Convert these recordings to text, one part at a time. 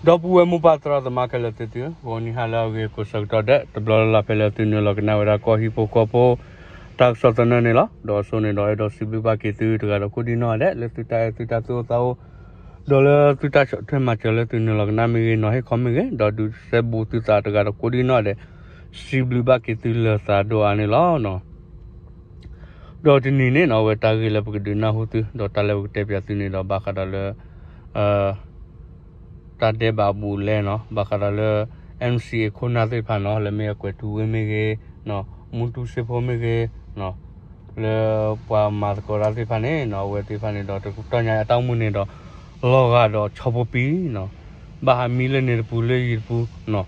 ဒီပုၢ်ဝဲၢ်မိၢ်ပၢ်သရၣ်သမါခဲလၢာ်သ့ၣ်သုဧၢ, ဂီၤနံၤဟါလၢအဂ့ၤကိးဆၢကတီၢ်ဒဲး တဘျီလၢ်လၢ်ဖဲလၢသုနုာ်လီၤကနၣ်ဝဲဒၣ်ကီၢ်ဟံၣ်ဖိဃီဖိ တၢ်ကစီၣ်သနၢၣ်န့ၣ်လီၤ. ဒီးအစိန့ၣ်ဒီး အဲၣ်ဒိးစံးဘျုးဘၣ်က့ၤသုတဂၤဒီးကိးဒံနီၢ်ဒဲး လၢသုတၢ်အဲၣ်သုတၢ်သူၣ်အိၣ်သးအိၣ် ဒီးလၢသုတၢ်ဆီၣ်ထွဲမၤစၢၤလၢသုနုာ်လီၤကနၣ်မ့ၢ်ဂ့ၤ နီၤဟ့ၣ်ခီမ့ၢ်ဂ့ၤ ဒီးဒုးစဲဘူးသုသးတဂၤဒီးကိးဒံနီၢ်ဒဲး စံးဘျုးဘၣ်က့ၤသုလၢသးဒိၣ်အါန့ၣ်လီၤ. ဒီးတနံၤန့ၣ်နီၤ အဝဲတၢ်ဂ့ၢ်လၢပကဒုးနၢ်ဟူသု ဒီးတၢ်လၢပကတဲပၠးသုန့ၣ်ဒီး ဘၣ်ဃးဒီးလၢ တၢ်ဒဲးဘးဘူးလဲနီၤ ဘၣ်ဃးဒီးလၢ NCA ခိၣ်နၢ်သ့ၣ်တဖၣ်နီၤ လၢမ့ၢ်အကွဲးထူဝ့မ့ၢ်ဂ့ၤ, မူတူစ့ဖိမ့ၢ်ဂ့ၤ, လၢပှၤမၤသကိးတၢ်သ့ၣ်တဖၣ်န့ၣ်နီၤ အဝဲသ့ၣ်တဖၣ်န့ၣ်ဒီး တကတီၢ်ညါအတၢ်အိၣ်မူန့ၣ်ဒီး လီၤဂာ်ဒီးဆီဖိပံနီၤ ဘၣ်ဟးမံလၢန့ၣ်တပူၤလၢယံၤတပူၤနီၤ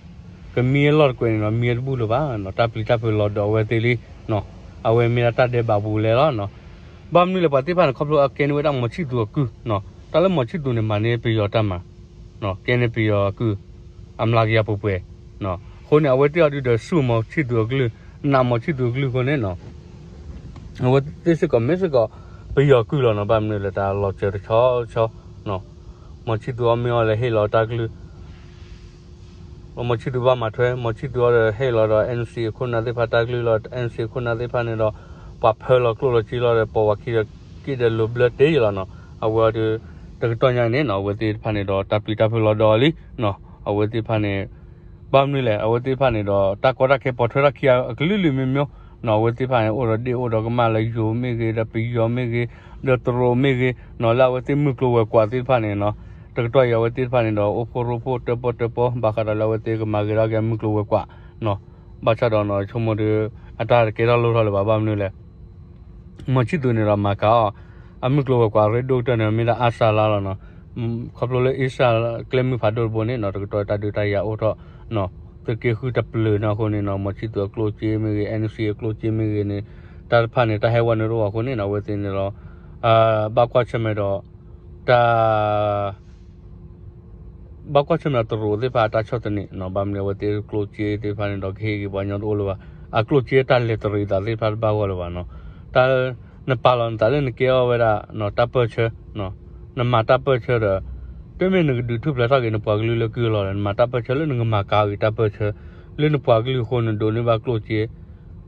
ကမံအလီၢ်တကွဲးန့ၣ်နီၤ မံအတဘူၣ်လၢၤဘၣ်နီၤ တၢ်ပျံၤတၢ်ဖုးလီၤဒီးအဝဲသ့ၣ်လံနီၤ အဝဲမ့ၢ်ဒၣ်တၢ်ဒဲးဘးဘူးလဲလီၤနီၤ ဘၣ်မနုၤလဲၣ် ပှၤသ့ၣ်တဖၣ်န့ၣ် ခီဖျိအကဲန့ၢ်ဝဲဒၣ်မီၤဆံၣ်သူၤအကုၢ်နီၤ တၢ်လၢမီၤဆံၣ်သူၤန့ၣ် မၤန့ၢ်ပယီၤတၢ်မၤ ကဲန့ၢ်ပယီၤအကုၢ် အမျးကယၤပှဲၤပှဲၤနီၤ အဃိန့ၣ် အဝဲသ့ၣ်အီၤဒုးဒီးဆူၣ်မီၤဆံၣ်သူၤအကလုၢ် နာ်မီၤဆံၣ်သူၤအကလုၢ်အဃိန့ၣ်နီၤ အဝဲသ့ၣ်စ့ၢ်ကီးမ့ၢ်စ့ၢ်ကီး ပယီၤကုၢ်လီၤနီၤ ဘၣ်မနုၤလဲၣ် တၢ်လီၤစၢၤတဆီဆီနီၤ မီၤဆံၣ်သူၤအီၤမ့ၢ်အီၤလဲၤဟ့ၣ်လီၤတၢ်ကလုၢ် မီၤဆံၣ်သူၤဘၣ်မၤထွဲ မီၤဆံၣ်သူၤအီၤဒီးဟ့ၣ်လီၤဒီး NCA ခိၣ်နၢ်သ့ၣ်တဖၣ်တၢ်ကလုၢ်လီၤ NCA ခိၣ်နၢ်သ့ၣ်တဖၣ်န့ၣ်ဒီး ပှၤဖၢလီၤကျိၣ်လီၤစ့လီၤဒီး ပိာ်ဝဲခံဒီးက့ၣ်ဒီးလိၤဘျၢတ့ၢ်လီၤနီၤ အဝဲအီၤဒုး တကတီၢ်ညါန့ၣ်နီၤ အဝဲသ့ၣ်တဖၣ်န့ၣ်ဒီး တၢ်ပျံၤတၢ်ဖုးလီၤဒီးအီၤလံနီၤ အဝဲသ့ၣ်တဖၣ်န့ၣ် ဘၣ်မနုၤလဲၣ် အဝဲသ့ၣ်တဖၣ်န့ၣ်ဒီး တၢ်ကီတၢ်ခဲပိာ်ထွဲထီၣ်ခံဂၤအကလုာ်လုာ်မ့ၢ်မ့ၢ်နီၤ အဝဲသ့ၣ်တဖၣ်န့ၣ် အိၣ်ဒီးဒ့ၣ်အိၣ်ဒီးကမၢ်လၢယိၤမ့ၢ်ဂ့ၤ ဒီးပယီၤမ့ၢ်ဂ့ၤ ဒီးတရူးမ့ၢ်ဂ့ၤနီၤ လၢအဝဲသ့ၣ်မုၢ်ကျိၤဝဲၤကွာ်သ့ၣ်တဖၣ်န့ၣ်နီၤ တကတီၢ်အံၤအဝဲသ့ၣ်တဖၣ်န့ၣ်ဒီး အိၣ်ဖှိၣ်ရိဖှိၣ်တၢၣ်ပီၣ်တၢၣ်ပီ ဘၣ်ဃးဒီးလၢအဝဲသ့ၣ်ကမၤဂ့ၤထီၣ်က့ၤမုၢ်ကျိၤဝဲၤကွာ်နီၤ ဘၣ်ဆၣ်ဒီးနီၤ ဆိကမိၣ်ဒီး အတၢ်တကဲထီၣ်လိၣ်ထီၣ်လၢၤဘၣ် ဘၣ်မနုၤလဲၣ် မီၤဆံၣ်သူၤန့ၣ်ဒီးမၤကၤအီၤ အမုၢ်ကျိၤဝဲၤကွာ်ရ့ဒိၣ်ကတၢၢ်န့ၣ် မ့ၢ်ဒၣ်အါစၢ်လါလီၤနီၤ ခီဖျိလၢအ့စၢ်ကျဲမုၢ်ဖးဒိၣ်တဘိန့ၣ်နီၤ တကတီၢ်တၢ်ဒုးတၢ်ယၤအိၣ်ထီၣ်နီၤ သုးက့ဃုတပျုာ်နီၤအဃိန့ၣ်နီၤ မီၤဆံၣ်သူၤအကျိၣ်စ့မ့ၢ်ဂ့ၤ NCA အကျိၣ်စ့မ့ၢ်ဂ့ၤန့ၣ် တၢ်တဖၣ်န့ၣ် တၢ်ဟဲဝဲနုာ်တအိၣ်အဃိန့ၣ်နီၤ အဝဲသ့ၣ်န့ၣ်လီၤ ဘၣ်ကွၢ်ဆၢၣ်မဲာ်ဒီး တၢ် ဘၣ်ကွၢ်ဆၢၣ်မဲာ်တရူးသ့ၣ်တဖၣ်အတၢ်ဆီၣ်သနံးနီၤ ဘၣ်မနုၤအဝဲသ့ၣ်ကျိၣ်စ့သ့ၣ်တဖၣ်န့ၣ်ဒီး ကဟ့ၣ်က့ၤပှၤကညီတအိၣ်လၢၤဘၣ် အကျိၣ်စ့တၢ်လဲၤတရံးသးသ့ၣ်တဖၣ်တဘၣ်ဂီၢ်လၢၤဘၣ်နီၤ တၢ် နပာ်လီၤနသးလၢနကဲထီၣ်ဝဲဒၣ် တၢ်ပၢၢ်ဆၢ နမၤတၢ်ပၢၢ်ဆၢဒီး တမ့ၢ်နကဒုးထူၣ်ဖျဲးထီၣ်က့ၤနပှၤကလုာ်လၢကုၢ်လီၤဒီး နမၤတၢ်ပၢၢ်ဆၢလၢနကမၤကၤက့ၤတၢ်ပၢၢ်ဆၢ လၢနပှၤကလုာ်အဃိ နဒိးန့ၢ်ဘၣ်ကျိၣ်စ့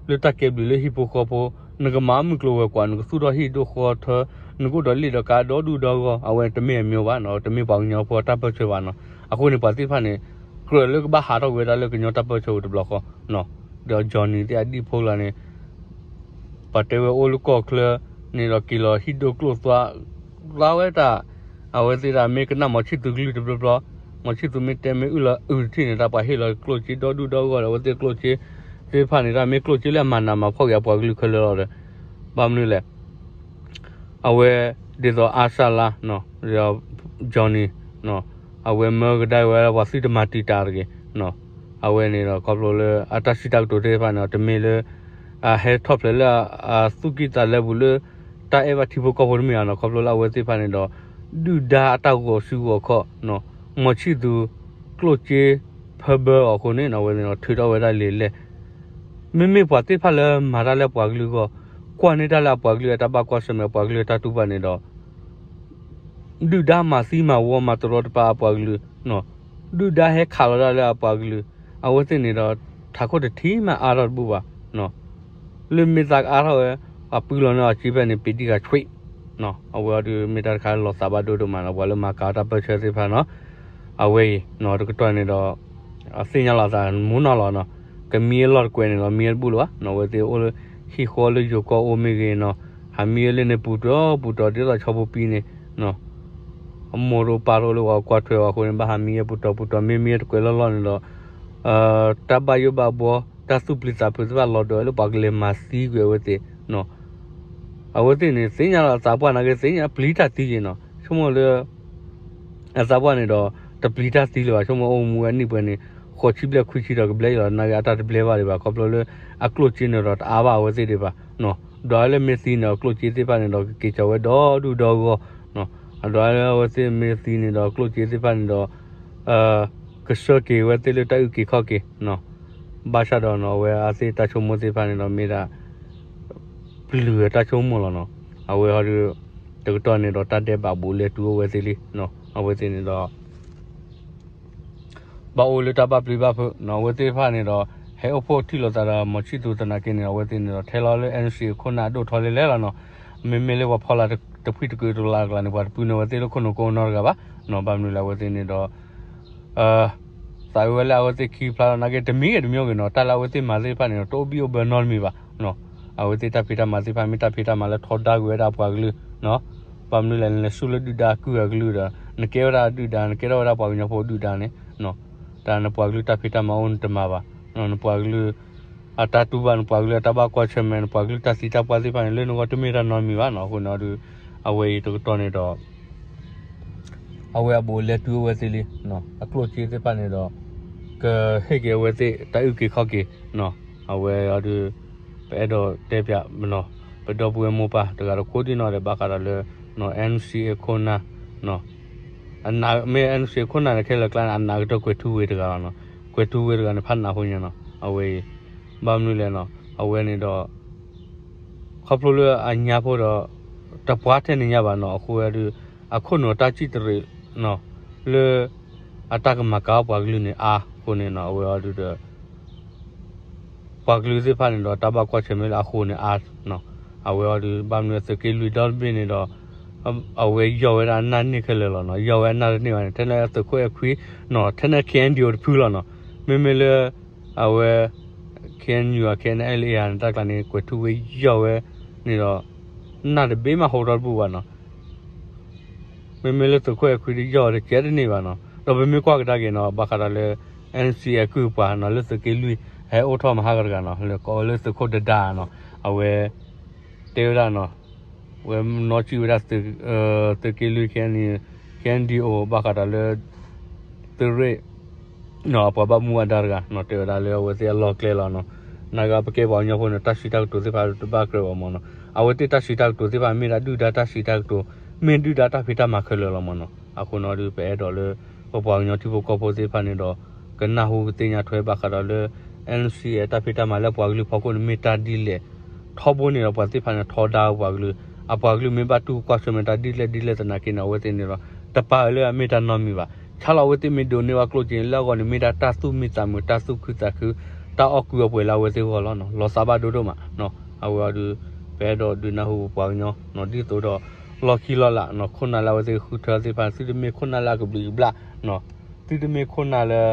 လၢတၢ်ကဲဘျုးလၢဟံၣ်ဖိဃီဖိ နကမၤမုၢ်ကျိၤဝဲၤကွာ် နကသူၣ်ထီၣ်ဟံၣ်ဒိၣ်ဃီထၢ နကအိၣ်ဒီးလ့ၣ်ဒီးကါဒီဒူၣ်ဒီဂီၢ် အဝဲတမ့ၢ်အမ့ၢ်ဘၣ်နီၤ တမ့ၢ်ပှၤကညီဖိတၢ်ပၢၢ်ဆၢဘၣ်နီၤ အဃိန့ၣ် ပှၤသ့ၣ်တဖၣ်န့ၣ် ကြၢးလၢကဘၣ်ဟးထီၣ်ကွံာ်ဝဲဒၣ်လၢကညီတၢ်ပၢၢ်ဆၢဝံၤတဘျီဃီ ဒီး Johnny သ့ၣ်အဒံၣ်ဖိလၢ်န့ၣ် ပှၤတဲဝဲအိၣ်လၢကီၢ်ချၢန့ၣ်ဒီးက့ၤလီၤဟံၣ်ဒိၣ်ကျိၣ်သွါ သွါဝဲတၢ် အဝဲသ့ၣ်တၢ်မ့ၢ်ကနၣ်မီၤဆံၣ်သူၤကလုၢ်တဘျီဘျီ မီၤဆံၣ်သူၤမ့ၢ်တဲမ့ၢ်အုၣ်လီၤအုၣ်တထံၣ်န့ၣ် တၢ်ပှၤဟ့ၣ်လီၤကျိၣ်စ့ဒီဒူၣ်ဒီဂီၢ်ဒီး အဝဲသ့ၣ်ကျိၣ်စ့သ့ၣ်တဖၣ်န့ၣ် တၢ်မ့ၢ်ကျိၣ်စ့လၢအမၤနးမၤဖှီၣ်က့ၤအပှၤကလုာ်ခဲလၢာ်လီၤဒီး ဘၣ်မနုၤလဲၣ် အဝဲ ဒ်သိးအါစၢ်လါ Johnny အဝဲမၢကဒါဝဲပှၤသုတမၤတံာ်တာ်တဂ့ၤ အဝဲန့ၣ်ဒီးခီဖျိလၢအတၢ်စံးတၢ်ကတိၤသ့ၣ်တဖၣ်န့ၣ် တမ့ၢ်လၢ အဟဲထီၣ်ဖျဲးလၢအသူၣ်ကံၢ်သးလဲပူၤလၢ တၢ်အဲၣ်ဘၣ်ထံဖိကီၢ်ဖိတမ့ၢ်ဧါနီၤ ခီဖျိလၢအဝဲသ့ၣ်တဖၣ်န့ၣ်ဒီး ဒုၣ်ဒါအတၢ်ဂီၤစုဂီၤခီၣ် မီၤဆံၣ်သူၤ ကျိၣ်စ့ ဖၢဘၢအီၤအဃိန့ၣ် အဝဲန့ၣ်ဒီးထုးထီၣ်ဝဲဒၣ်လံာ်လဲၢ် မ့မ့ၢ်ပှၤသ့ၣ်တဖၣ်လၢမၤတၢ်လၢအပှၤကလုာ်အဂီၢ် ကွၢ်န့ၢ်တၢ်လၢအပှၤကလုာ်အတၢ်ဘၣ်ကွၢ်ဆၢၣ်မဲာ်အပှၤကလုာ်အတၢ်တူၢ်ဘၣ်န့ၣ်ဒီး ဒုၣ်ဒါမၤသံမၤဝီမၤတရီတပါအပှၤကလုာ် ဒုၣ်ဒါဟဲခးလီၤတၢ်လၢအပှၤကလုာ် အဝဲသ့ၣ်န့ၣ်ဒီး ထးခိၣ်တထံၣ်မးအါထီၣ်တဘူၣ်ဘၣ် လၢမ့ၢ်သးကအါထီၣ်ဝဲ ပှၤပၢလီၤန့ၢ်အီၤစ့ဖဲန့ၣ် ပ့ၤတံၢ်ဃာ်ဆွံ အဝဲအီၤဒုးမ့ၢ်တၢ်တခါလီၤသးဘၣ်ဒိဒိၣ်မးနီၤ ပှၤလၢမၤကၤတၢ်ပၢၢ်ဆၢသ့ၣ်တဖၣ်နီၤ အဝဲအံၤနီၤ တကတီၢ်န့ၣ်ဒီး အသ့ၣ်ညါလီၤအသးမူနီၤလီၤနီၤ ကမံအလီၢ်တကွဲးန့ၣ်လီၤ မံအတဘူၣ်လၢၤဘၣ်နီၤ အဝဲသ့ၣ်အိၣ်လၢ ဟံၣ်ဃီလၢယိၤကီၢ်အိၣ်မ့ၢ်ဂ့ၤနီၤ ဟးမံဝဲလၢန့ၣ်ပူၤတီၤပူၤတီၤ ဒ်သိးဆီဖိပံန့ၣ်နီၤ အမိၢ်တအိၣ်ပၢ်တအိၣ်လၢပှၤကွၢ်ထွဲအီၤအဃိန့ၣ် ဘၣ်ဟးမံဝဲပူၤတီၤပူၤတီၤ မ့မ့ၢ်တကွဲးလီၢ်လီၢ်န့ၣ်ဒီး တၢ်ဘၣ်ယိၣ်ဘၣ်ဘှီ တၢ်သူၣ်ပျံၤသးဖုးသ့ၣ်တဖၣ်လီၤဒိးဝဲလၢပှၤကလဲၤမၤသံကွံာ်အဝဲသ့ၣ်နီၤ အဝဲသ့ၣ်န့ၣ် သ့ၣ်ညါလီၤအသးပှၢ်နာ်က့ သ့ၣ်ညါပျံၤတၢ်သံက့ၤနီၤ ဆိကမိၣ်လၢ အသးပှၢ်န့ၣ်ဒီး တပျံၤတၢ်သံလၢၤဘၣ် ဆိကမိၣ်အိၣ်မူဝဲနံၣ်ပှဲၤန့ၣ် ဃိးဆံဘျဲၣ်ခွံဆံဒီးကဘျဲၣ်လီၤ နာ်က့အတၢ်တဘျဲၣ်ဘၣ်ဒံးဘၣ် ခီဖျိလၢ အကျိၣ်စ့န့ၣ်ဒီးတအါဘၣ်အဝဲသ့ၣ်ဒံးဘၣ် ဒီးလၢမ့ၢ်သံန့ၣ်ဒီး ကျိၣ်စ့သ့ၣ်တဖၣ်န့ၣ်ဒီး ကက့ၤကီၤဝဲဒီဒူၣ်ဒီဂီၢ် ဒီးလၢအဝဲသ့ၣ်မ့ၢ်သံန့ၣ်ဒီး ကျိၣ်စ့သ့ၣ်တဖၣ်န့ၣ်ဒီး ကဆှၢက့ၤဝဲသ့ၣ်လၢတၢ်အုၣ်က့ၤခီၣ်က့ၤ ဘၣ်ဆၣ်ဒီးနီၤ အဝဲအသ့ၣ်တၢ်ဆိကမိၣ်သ့ၣ်တဖၣ်န့ၣ်ဒီး မ့ၢ်ဒၣ် ပျုၤအတၢ်ဆိကမိၣ်လီၤနီၤ အဝဲဟီဒီး တကတီၢ်န့ၣ်ဒီး တၢ်ဒဲးဘးဘူးလဲတူၢ်အိၣ်ဝဲသ့ၣ်လံ အဝဲသ့ၣ်န့ၣ်ဒီး ဘၣ်အိၣ်လၢတၢ်ဘၣ်ပျံၤဘၣ်ဖုးနီၤ အဝဲသ့ၣ်တဖၣ်န့ၣ်ဒီး ဟဲအိၣ်ဖှိၣ်ထံၣ်လိာ်သးဒီး မီၤဆံၣ်သူသနာ်က့န့ၣ် အဝဲသ့ၣ်န့ၣ်ဒီး ထဲလီၤလၢ NCA ခိၣ်နၢ်အဒိၣ်ထီၣ်လဲၣ်လဲၣ်လီၤနီၤ. မ့မ့ၢ်လၢပှၤဖီလာ်တဖုတကုးတလးအကျါန့ၣ် ပှၤတပုၢ်န့ၢ်အဝဲသ့ၣ်လၢခိၣ်နူာ်ကိးနီတဂၤဘၣ်နီၤ. ဘၣ်မနုၤလဲၣ် အဝဲသ့ၣ်န့ၣ်ဒီး သးအုးဝဲလၢအဝဲသ့ၣ်ခံဖျါလီၤနာ်က့ တမံၤဂ့ၤတမံၤဂ့ၤနီၤ တၢ်လၢအဝဲသ့ၣ်မၤသ့ၣ်တဖၣ်န့ၣ်ဒီး တအိၣ်ဘံၣ်အိၣ်ဘၢနီတမံၤဘၣ်နီၤ. အဝဲသ့ၣ်တၢ်ဖံးတၢ်မၤသ့ၣ်တဖၣ် မ့ၢ်တၢ်ဖံးတၢ်မၤလၢထီဒါကွံာ်ဝဲဒၣ်ပှၤကလုာ်နီၤ. ဘၣ်မနုၤလဲၣ် နလဲၤဆူလၢဒုၣ်ဒါအကုၢ်အကလုာ်ဒီး နကဲဝဲဒၣ်ဒုၣ်ဒါ နကဲထီၣ်ဝဲဒၣ်ပှၤကညီဖိဒုၣ်ဒါန့ၣ် တၢ်နပှၤကလုာ်တၢ်ဖံးတၢ်မၤအိၣ်နတမၤဘၣ်, နပှၤကလုာ်အတၢ်တူၢ်ဘၣ် နပှၤကလုာ်အတၢ်ဘၣ်ကွၢ်ဆၢၣ်မဲာ် နပှၤကလုာ်တၢ်သံတၢ်ပှၢ်သ့ၣ်တဖၣ်န့ၣ် လၢနဂီၢ်တမ့ၢ်တၢ်နီတမံၤဘၣ်နီၤ. အဃိန့ၣ်ဒီး အဝဲအံၤတကတီၢ်န့ၣ်ဒီး အဝဲအဘူးအလဲတုၤအိၣ်ဝဲသ့လံ, အကျိၣ်စ့သ့ၣ်တဖၣ်န့ၣ်ဒီး ကဟ့ၣ်က့ၤအဝဲသ့ၣ်တၢ်အုၣ်က့ၤခီၣ်က့ၤ, အဝဲအံၤဒီး ပအဲၣ်ဒိးတဲပၠး ပဒီပုၢ်ဝဲၢ်မိၢ်ပၢ်တဂၤတခီဒံးနီၤဒီး ဘၣ်ဃးဒီးလၢ NCA ခိၣ်နၢ် မ့ၢ် NCA ခိၣ်နၢ်န့ၣ် ခဲလၢာ်ကျါန့ၣ် အနာ်ကတၢၢ်ကွဲၤထူဝ့တဂၤလီၤနီၤ. ကွဲၤထူဝ့တဂၤန့ၣ် ဖးနးဖိညါနီၤ. အဝဲအံၤ ဘၣ်မနုၤလဲၣ်နီၤ အဝဲန့ၣ်ဒီး ခီဖျိလၢအညါဖိဒီး တပှၢ်ထဲန့ၣ်ညါဘၣ်နီၤ. အဃိဒီး အခိၣ်နူာ်တၢ်စံၣ်တရံး လၢ အတၢ်ကမၤကၤအီၣ်ပှၤကလုာ်န့ၣ်အါအဃိန့ၣ်နီၤ အဝဲအံၤဒီး ပှၤကလုာ်သ့ၣ်တဖၣ်န့ၣ်ဒီး တၢ်ဘၣ်ကွၢ်ဆၢၣ်မဲာ်လၢအဃိန့ၣ်အါနီၤ. အဝဲအံၤဒီး ဘၣ်မနုၤသုးက့လွံၢ်ဒီဘ့ၣ်န့ၣ်ဒီး အဝဲယီၢ်ဝဲဒၣ်အနၢ်န့ၢ်ခဲလၢာ်လီၤနီၤ. ယီၢ်ဝဲအနၢ်တန့ၢ်ဘၣ်န့ၣ် ထဲန့ၣ်သုးခိၣ်အဲၣ်ခွံနီၤ ထဲန့ၣ် KNDO တဖုလီၤနီၤ. မ့မ့ၢ်လၢ အဝဲ KNU KNLA န့ၣ် တၢ်ကျါန့ၣ် ကွဲၤထူဝ့ယီၢ်ဝဲန့ၣ်ဒီး နၢ်တဘ့ၣ်မးဟိထီၣ်တဘူၣ်ဘၣ်နီၤ. မ့မ့ၢ်လၢသုးခိၣ်အဲၣ်ခွံဒီးယီၢ်ဝဲတကဲတန့ၢ်ဘၣ်နီၤ. ဒီးပမ့ၢ်ကွၢ်ကဒါက့ၤနီၤ ဘၣ်ဃးဒီးလၢ NCA အကုၢ်ပှၤနီၤ လၢသုးက့လွံၢ် ဟဲအိၣ်ထီၣ်မဟါကတဂၤနီၤ လၢကိးဝဲလၢသုးခိၣ်ဒဒါနီၤ. အဝဲ တဲဝဲဒၣ်နီၤ ဝဲနီၣ်စံၣ်ဝဲဒၣ် သုးက့လွံၢ် KNDO ဘၣ်ဃးဒီးလၢ သုးရ့ၣ် အပှၤဘၣ်မူဘၣ်ဒါတဂၤနီၤ တဲဝဲဒၣ်လၢအဝဲသ့ၣ်အလီၢ်ကျဲလီၤနီၤ. နာ်က့ပကဲပှၤကညီဖိန့ၣ် တၢ်စံးတၢ်ကတိၤသ့ၣ်တဖၣ်တဘၣ်ကြၢးဘၣ်မးနီၤ. အဝဲသ့ၣ်တၢ်စံးတၢ်ကတိၤသ့ၣ်တဖၣ် မ့ၢ်ဒၣ်ဒုၣ်ဒါတၢ်စံးတၢ်ကတိၤ မ့ၢ်ဒုၣ်ဒါတၢ်ဖံးတၢ်မၤခဲလၢာ်လီၤမးနီၤ. အဃိန့ၣ်ဒီး ပအဲၣ်ဒိးလၢ ပပှၤကညီထံဖိကီၢ်ဖိသ့ၣ်တဖၣ်န့ၣ်ဒီး ကနၢ်ဟူကသ့ၣ်ညါထွဲဘၣ်ဃးဒီးလၢ NCA တၢ်ဖံးတၢ်မၤလၢပှၤကလုာ်ဖီခိၣ်န့ၣ် မ့ၢ်တၢ်ဒ်လဲၣ် ထီဘိန့ၣ်ဒီးပှၤသ့ၣ်တဖၣ်န့ၣ် ထီဒါပှၤကလုာ်, အပှၤကလုာ်မ့ၢ်ဘၣ်တူၢ်ကွၢ်ဆၢၣ်မဲာ်တၢ်ဒ်လဲၣ်ဒ်လဲၣ်သနာ်က့န့ၣ် အဝဲသ့ၣ်န့ၣ်ဒီး တပာ်ဝဲလၢအမ့ၢ်တၢ်နီတမံၤဘၣ်. ဆါလီၤအဝဲသ့ၣ်မ့ၢ်ဒိးန့ၢ်ဘၣ်ကျိၣ်စ့န့ၣ် လၢအဂီၢ်န့ၣ်မ့ၢ်ဒၣ်တၢ်သူၣ်မံသးမုာ် တၢ်သူၣ်ခုသးခု တၢ်အီၣ်ကုအပှဲၤလၢအဝဲသ့ၣ်အဂီၢ်လီၤ. လီၤသးဘၣ်ဒိဒိၣ်မး. အဝဲအံၤဒီး ပအဲၣ်ဒိးဒုးနၢ်ဟူပပှၤကညီ ဒ်သိးဒီး လီၢ်ခံလီၢ်လး ခိၣ်နၢ်လၢအဝဲသ့ၣ်ဃုထၢသ့ၣ်တဖၣ် သုတမ့ၢ်ခိၣ်နၢ်လၢအကဘျံးကဘျၣ် သုတမ့ၢ်ခိၣ်နၢ်လၢ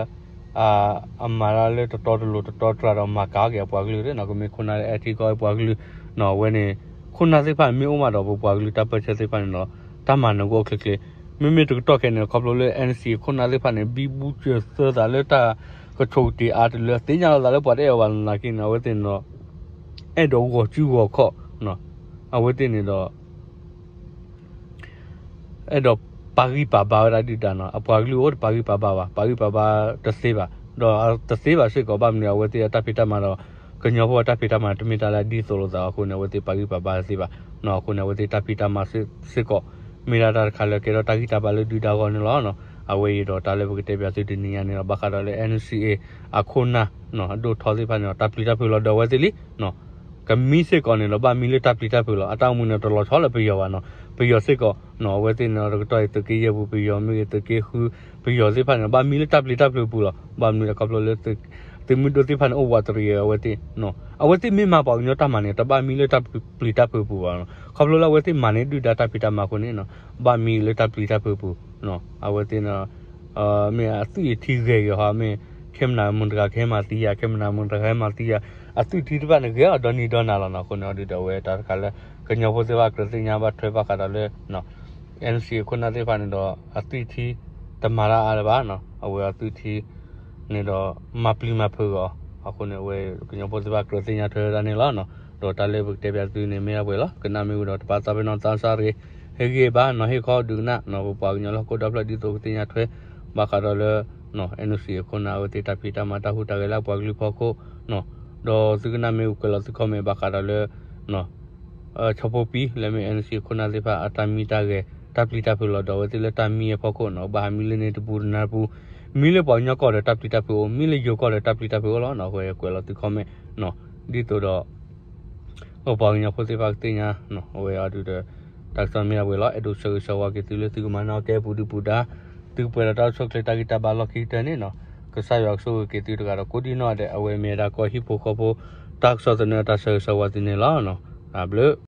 အမၤတၢ်လၢတတီတလိၤတတီတတြၢ်ဒီးမၤကၤအီၣ်က့ၤအပှၤကလုာ်သ့ၣ်နီၤ. ကမ့ၢ်ခိၣ်နၢ်လၢအဲၣ်ထံကီၢ်အပှၤကလုာ်နီၤ. အဝဲန့ၣ် ခိၣ်နၢ်သ့ၣ်တဖၣ်မ့ၢ်အိၣ်မးဒီး ပပှၤကလုာ်တၢ်ပၢၢ်ဆၢသ့ၣ်တဖၣ်န့ၣ်ဒီး တၢ်မၤနၢၤကအိၣ်ချ့ချ့. မ့မ့ၢ်တကတီၢ်ခဲအံၤန့ၣ် ခီဖျိလၢ NCA ခိၣ်နၢ်သ့ၣ်တဖၣ်န့ၣ် ဘံဘူစၢၤသၢသးလၢတၢ်ကဆိးကတ့ၤအါတလၢ သ့ၣ်ညါလီၤသးလၢပှၤတအဲၣ်အီၤဘၣ်သနာ်က့န့ၣ် အဝဲသ့ၣ်န့ၣ်ဒီး အဲၣ်ဒိးဂီၤစုဂီၤခီၣ် အဝဲသ့ၣ်န့ၣ်ဒီး အဲၣ်ဒိးပာ်ဂံၢ်ပာ်ဘါဝဲဒၣ်ဒုၣ်ဒါနီၤ. အပှၤကလုာ်အိၣ်တပာ်ဂံၢ်ပာ်ဘါဘၣ်, ပာ်ဂံၢ်ပာ်ဘါတသ့ဘၣ်, ဒီးတသ့ဘၣ်စ့ၢ်ကီး ဘၣ်မနုၤအဝဲသ့ၣ်အတၢ်ဖံးတၢ်မၤဒီး ကညီဖိအတၢ်ဖံးတၢ်မၤတမ့ၢ်တၢ်လၢအဒ်သိးလိာ်သးအဃိန့ၣ် အဝဲသ့ၣ်ပာ်ဂံၢ်ပာ်ဘါတသ့ဘၣ်. အဃိန့ၣ် အဝဲသ့ၣ်တၢ်ဖံးတၢ်မၤစ့ၢ်ကီး မ့ၢ်ဒၣ်တၢ်တခါလၢကဲထီၣ်တၢ်ဂံၢ်တၢ်ဘါလၢဒုၣ်ဒါအဂီၢ်န့ၣ်လီၤ. အဝဲအံၤဒီးတၢ်လၢပကတဲပၠးသုတနံၤညါန့ၣ်ဒီး ဘၣ်ဃးဒီးလၢ NCA အခိၣ်နၢ် အဒိၣ်ထီသ့ၣ်တဖၣ်န့ၣ်ဒီး တၢ်ပျံၤတၢ်ဖုးလီၤဒီးအဝဲသ့ၣ်လံ ကမံစ့ၢ်ကီးန့ၣ်ဒီး ဘၣ်မံလၢတၢ်ပျံၤတၢ်ဖုးလီၤ. အတၢ်အိၣ်မူန့ၣ် တလီၤဆီလၢပယီၤဘၣ်နီၤ. ပယီၤစ့ၢ်ကီးနီၤ အဝဲသ့ၣ်န့ၣ်ဒီး တကတီၢ်အံၤ သုးက့ယဲၢ်ပူၤပယီၤမ့ၢ်ဂ့ၤ သုးက့ဃုပယီၤသ့ၣ်တဖၣ်န့ၣ် ဘၣ်မံလၢတၢ်ပျံၤတၢ်ဖုးပူၤလီၤ. ဘၣ်မနုၤလဲၣ် ခီဖျိလၢ သုးမုၢ်ဒိၣ်သ့ၣ်တဖၣ်န့ၣ် အိၣ်ဝးတရံးအဝဲသ့ၣ်, အဝဲသ့ၣ်မ့ၢ်မၤပှၤကညီတၢ်မၤန့ၣ် တဘၣ်မံလၢတၢ်ပျံၤတၢ်ဖုးပူၤဘၣ်နီၤ. ခီဖျိလၢအဝဲသ့ၣ်မၤန့ၢ်ဒုၣ်ဒါတၢ်ဖံးတၢ်မၤအဃိန့ၣ်နီၤ ဘၣ်မံလၢတၢ်ပျံၤတၢ်ဖုးပူၤ. အဝဲသ့ၣ်န့ၣ် မ့ၢ်အသွံၣ်အထံဂဲၤဂ့ၤဟီ မ့ၢ် ခဲမနၤမုၢ်တဂၤကဟဲမၤသံယၤ ခဲမနၤမုၢ်တဂၤကဟဲမၤသံယၤ အသွံၣ်ထံသ့ၣ်တဖၣ်န့ၣ် ဂဲၤအီၤဒီနံၤဒီနၤလီၤနီၤ. အဃိန့ၣ်အီၤဒုးဒီး အဝဲတၢ်တခါလၢ ကညီဖိသ့ၣ်တဖၣ်ကြၢးသ့ၣ်ညါဘၣ်ထွဲဘၣ်ဃးဒီးလၢ NCA ခိၣ်နၢ်သ့ၣ်တဖၣ်န့ၣ်ဒီး အသွံၣ်ထံ တမၤတၢ်အါလၢၤဘၣ်နီၤ. အဝဲအသွံၣ်ထံန့ၣ်ဒီး မၤပျံၤမၤဖုးအီၤ အဃိန့ၣ် အဝဲကညီဖိသ့ၣ်တဖၣ်ကြၢးသ့ၣ်ညါထွဲဝဲဒၣ်န့ၣ်လီၤ. ဒီးတၢ်လၢပကတဲပၠးသုန့ၣ်မ့ၢ်အဝဲလီၤ. ကနၣ်မ့ၢ်ဝံၤဒီး တပာ်သးပ့ၤနီၣ်သးစၢ်ရ့ ဟ့ၣ်ဂံၢ်ဘါနီၤ ဟ့ၣ်ခီဒုးကနၣ်နီၤ ပပှၤကညီလၢဟီၣ်ခိၣ်ဒီဖျၢၣ် ဒ်သိးကသ့ၣ်ညါထွဲ ဘၣ်ဃးဒီးလၢ NCA ခိၣ်နၢ်အဝဲသ့ၣ်တၢ်ဖံးတၢ်မၤတၢ်ဟူးတၢ်ဂဲၤလၢအပှၤကလုာ်ဖီခိၣ်နီၤ. ဒီးသုကနၣ်မ့ၢ်ဝံၤကွဲးလီၤသု comment ဘၣ်ဃးဒီးလၢ ဆီဖိပံ လၢမ့ၢ် NCA ခိၣ်နၢ်သ့ၣ်တဖၣ် အတၢ်မံတၢ်ဂဲၤ တၢ်ပျံၤတၢ်ဖုးလီၤဒီး အဝဲသ့ၣ်လၢတၢ်မံအဖီခိၣ်နီၤ ဘၣ်ဟးမံလၢန့ၣ်တပူၤတနၢ်တပူၤ မံလၢပှၤကညီကီၢ်ဒီးတၢ်ပျံၤတၢ်ဖုးအိၣ် မံလၢယိၤကီၢ်ဒီးတၢ်ပျံၤတၢ်ဖုးအိၣ်လီၤနီၤ. အဝဲကွဲးလီၤသု comment နီၤ ဒ်သိးဒီး ပပှၤကညီဖိသ့ၣ်တဖၣ်ကသ့ၣ်ညါနီၤ အဝဲအီၤဒုးဒီး တၢ်ကစီၣ်မ့ၢ်အဝဲလီၤ. အဲၣ်ဒိးဆၢဂ့ၤဆၢဝါက့ၤသုလၢသုကမၤနၢၤကဲပူၤဒုပူၤဒါ သုကပှဲၤဒီးတၢ်အိၣ်ဆူၣ်အိၣ်ချ့တၢ်ဂံၢ်တၢ်ဘါလီၢ်ခံကတၢၢ်န့ၣ်နီၤ. ကစၢ်ယွၤကဆိၣ်ဂ့ၤက့ၤသုတဂၤဒီးကိးဒံနီၢ်ဒဲး အဝဲမ့ၢ်ဝဲဒၣ်ကီၢ်ဟံၣ်ဖိဃီဖိ တၢ်ကစီၣ်သနၢၣ်တၢ်ဆၢဂ့ၤဆၢဝါသုန့ၣ်လီၤ. တၢ်ဘျုး